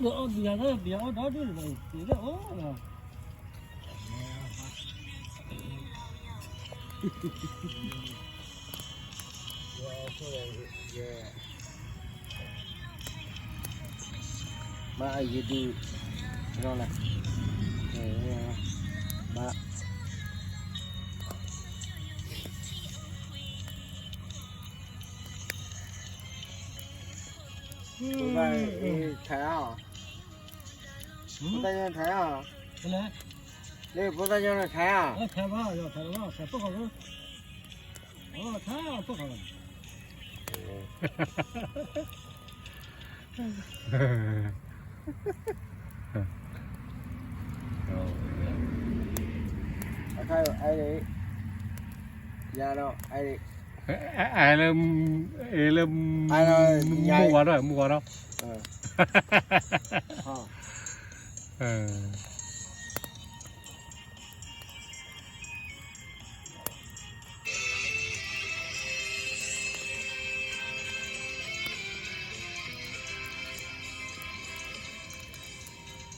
အီၣ်ဘံယၤလၢဘံယၤအီၣ်ဒီဒူၣ်န့ၣ် ဘံယၤအီၣ်ဒီဒူၣ်လီၤ. မ့ၢ်အယဒုး, ဘၣ်, ဘၣ်, ဘၣ်, ဘၣ်, လၢဖိသၣ်ညါန့ၣ်ထဲဧါ, ထဲဘၣ်, ထဲဘၣ်, ထဲပိၢ်ဃီလၢ, ထဲပိၢ်ဃီလၢ, အခါ, ယၤဒီး, အဲလၢ, အဲလၢ, မုၢ်ဝါဒီး, မုၢ်ဝါဒီး, ဒီပု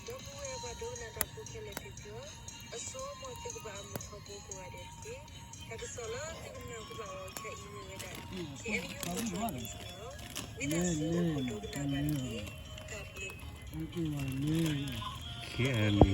ၢ်ဝဲၢ်ပှၤဒိကနၣ်တၢ်ဖိခဲလၢာ်သ့ၣ်ဧၢ, အစိအမိၢ်သုကဘၣ်အမုာ်ထီဘိကိးဂၤဒဲးတက့ၢ်. တၢ်ကစီၣ်လၢသုကနၢ်ဟူဘၣ်အီၤခဲအံၤမ့ၢ်ဝဲဒၣ် ခ့ၣ်အဲၣ်ယူၣ် လီၤ. ဝံသးစူၤအိၣ်ဖှိၣ်ဒိကနၣ်ဘၣ်တက့ၢ်. တၢ်ဘျုး. ခ့ၣ်အဲၣ်ယူၣ်